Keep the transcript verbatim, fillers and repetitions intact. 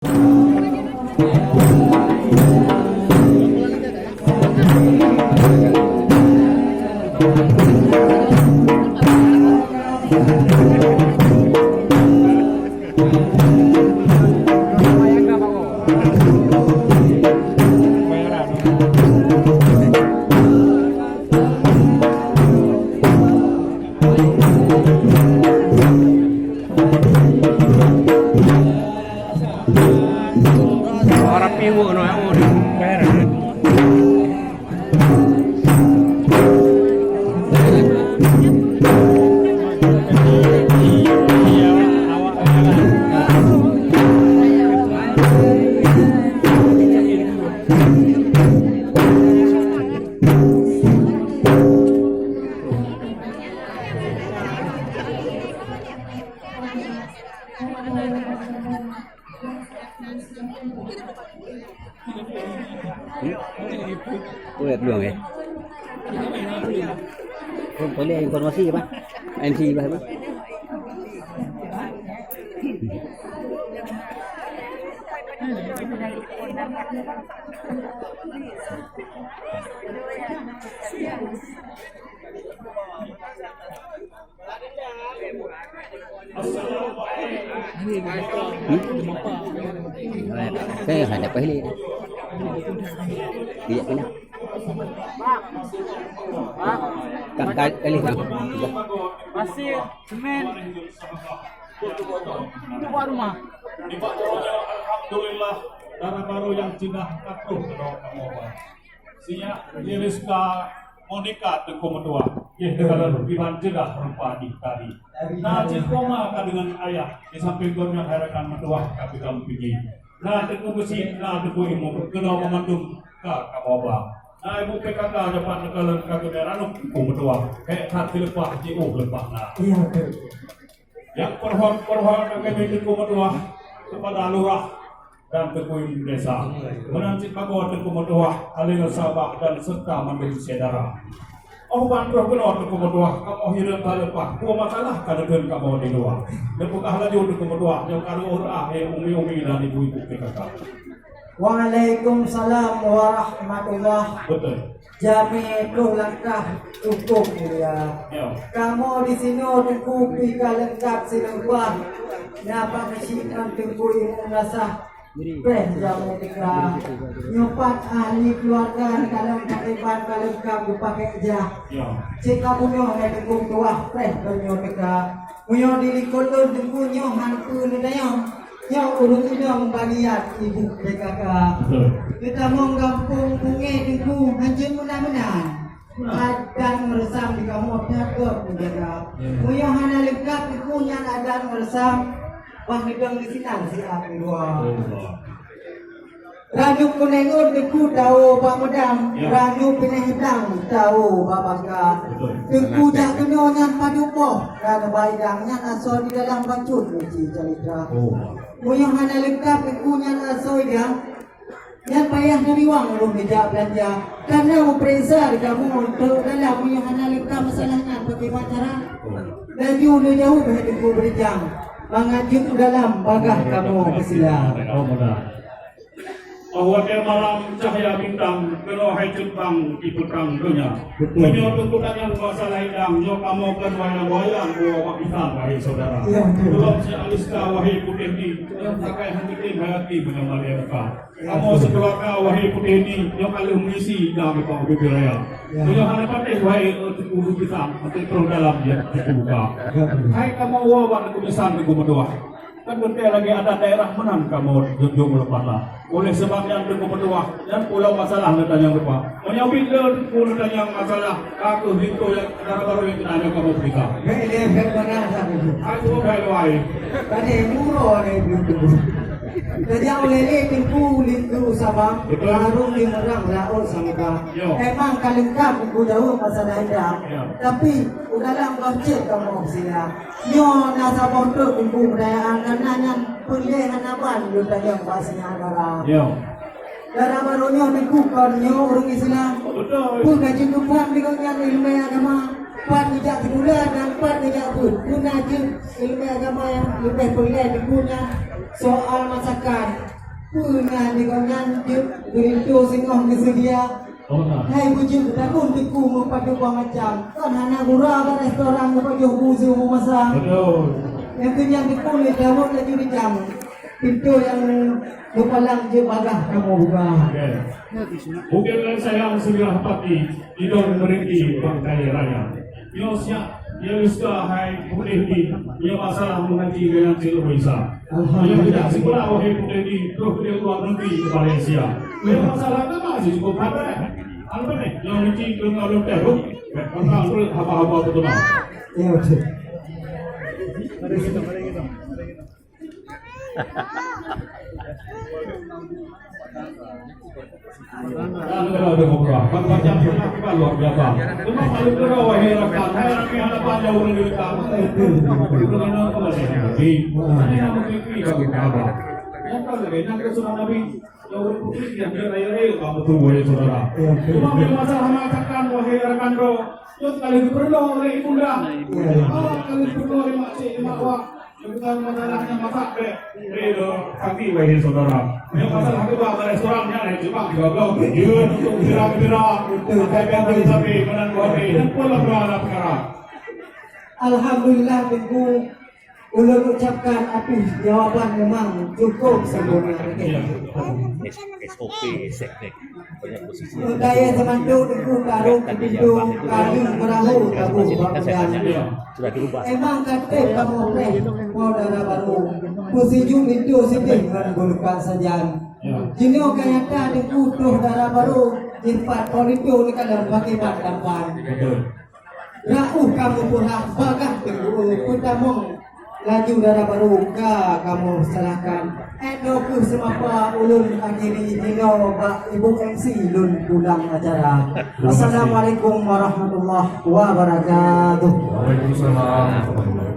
Kuat belum, eh? Oh, boleh informasi apa? M C apa? Saya ada pilih. Tidak pernah. Kak, kak, pilih, Bang. Pasir, semen. Itu buat rumah. Alhamdulillah, dara barô nyang ceudah ka troh keunoe kamoe ba. Sinyak Rizka Monica Teungku Meutuah. Yeh, teukalon kiban ceudah rupa jih tadi. Na cit koma ka deungon ayah, di sampéng gobnyan hai rakan meutuah ka geudampingi. Na Teungku Beusi, na Teungku Imum, keunoe banmandum ka kamoe ba. Na Ibu P K K dapat neukalon ka geubri ranub Teungku Meutuah. Hék that sileupah jiôh leupah na. Iya, betul. Nyang peuruhon-peuruhon nyang kami Teungku Meutuah keupada lurah dan Teungku Imum desa. Meunan cit bagoe Teungku Meutuah, ahli sabak dan serta mandum syedara. Óh ban troh keunoe Teungku Meutuah, kamoe hireuen taleupah, dua masalah ka neukheun kamoe di luwa. Neupeugah laju Teungku Meutuah, nyoe ka lheueh ah, eh, umi-umi dan ibu-ibu P K K. Waalaikumsalam warahmatullah. Betul. Jamé troh langkah Teungku mulia. Ya. Kamoe di sinoe Teungku pih ka leungkab sileupah. Nyan pat meusyik ngon Teungku Imum Nasah. Preh jamé teuka. Nyoe pat ahli keuluwarga, kalon pakriban ka leungkab geupakék jah. Ya. Cit ka bunoe lé Teungku tuah preh donya teuka. Meunyoe di likot lôn Teungku nyoe han peue neutanyong. Nyoe ureueng inong bagian ibu P K K. Betul. Geutamong gampông Bungé Teungku hanjeuet meunan-meunan. Adan meureusan di kamoe that gob meujaga. Ya. Meunyoe hana leungkab Teungku nyan adan meureusan, bah neudong disinan siat di luwa. Allah. Ranup kunéng ôn Teungku tawoe bak meudam, ya. Ranup binéh udang tawoe bak baka. Betul. Teungku jak keunoe nyan padub boh, dan baidang nyan asoe di dalam bacut meuji calitra. Oh. Meunyoe hana leungkab Teungku nyan asoe idang, nyan payah neuriwang lôn neujak beulanja. Kana meupeuriksa di kamoe untuk dalam, meunyoe hana leungkab masalah nyan, bagaimana cara? Oh. Laju neujaweueb hai Teungku beurijang, mangat jeuet u dalam bagaih kamoe peusilam. Oh, beuna. Óh watée malam cahya bintang, keunoe hai cit bang ipeutrang donya. Betul. Meunyoe Teungku tanyong masalah idang, nyoe kamoe kon wayang-wayang, dua umat Islam, wahai syedara. Ya, betul. Gohlom si Aliska, wahai Putéh Ni, nyang sakai han teutem hai aki meunyoe malée muka. Ya, betul. Kamoe sikeuluwarga, wahai Putéh Ni, nyoe ka lheueh meuisi idang di Pak Ubé Raya. Ya. Meunyoe hana patéh, wahai, eh, Teungku Beusi, hantom troh dalam, ya, Teungku buka. Ya, betul. Hai kamoe woe bak Teungku Bisan, Teungku Meutuah. Kan beutôi lagée adat daerah meunan kamoe junjung leupah na. Oleh sebab nyan Teungku Meutuah, nyan pulo masalah neutanyong rupa. Meunyoe bit le Teungku neutanyong masalah, ka kheueh linto nyang dara barô nyang keunan nyoe kamoe peuriksa. Bèk lé, bèk bangai that Teungku. Hai, hai, hai. Tadi muro ni Teungku. Tajak ulèe lé Teungku linto sama, betul. Barô di meurang laôt samudra. Yo. Emang ka leungkab Teungku jaweueb masalah idang. Yo. Tapi u dalam goh cit kamoe siap. Nyoe na saboh trok Teungku peurayaan, kareuna nyan peureulèe hana ban lôn tanyong bak sinyak dara. Yo. Dara barô nyoe Teungku kon nyoe ureueng Islam. Betul. Peue ka jeuet geupham lé gobnyan ileumèe agama? Pat geujak sikula dan pat geujak beuet. Peue na jeuet ileumèe agama nyang leubeh peureulèe Teungku nyan soal masakan. Peue na di gobnyan jeuet geurinto singoh geuseudia. Oh, na. Hai bujuk takun teungku meupajoh macam. Kan hana gura bak restoran geupajoh bu siumu masa. Betul. Nyang keu nyan teungku lé dawot laju dicam. Pintoe nyang geupalang jeuet bagah kamoe buka. Oke. Mungkin saya segera pati idong meriki bangkai raya. Nyoe siap, nyoe suka hai putih di, nyoe masalah mengaji dengan Cik Isa. Alhamdulillah. Nyoe tidak sekolah wahai putih di, terus dia luar negeri ke Malaysia. Nyoe masalah agama sih cukup hebat. Apa ni? Nyoe mesti kena belum tahu. Tentang perut haba-haba betul. Ya, betul. Kalau ada buka, macam-macam pun akibat luar biasa. Cuma malu kena wahai rakan, hai rakan, hadapan jauh lebih dekat. Itu, itu, itu. Itu kena kembali lagi. Ada yang mengikuti bagi kabar. Yang kalau lain, yang kena sunnah Nabi, jauh lebih putih, yang dia raya-raya, kamu tu, wahai saudara. Iya, betul. Cuma bila masalah mengatakan, wahai rakan, bro, itu sekali diperlu oleh ibunda. Iya, iya. Oh, sekali diperlu oleh makcik, oleh mak wak. Bukan masalahnya masak deh. Eh, lo, kaki wahai saudara. Yang masalah kedua, ada restoran yang lain cuma tiga belas. Dia untuk gerak-gerak. Betul. Saya kata tapi menang dua hari. Dan pulang dua anak perkara. Alhamdulillah, Teungku. Ulun ucapkan atas jawaban memang cukup sempurna. Ya. S O P seknek. Budaya semantu Teungku karung kepintu, kayu perahu tabuh bak udan. Emang ka trép kamoe preh po dara barô, peusijuek pintoe sideh ngon bulukan sajan. Jinoe ka nyata Teungku troh dara barô, jipat po linto leukadan pakai bat tampan. Betul. Rauh kamoe peurah bagah Teungku peutamong. Laju dara barô ka kamoe salahkan. Ék droe kheueh seumapa ulôn akhiri jinoe bak ibu M C lôn pulang acara. Assalamualaikum warahmatullahi wabarakatuh. Waalaikumsalam.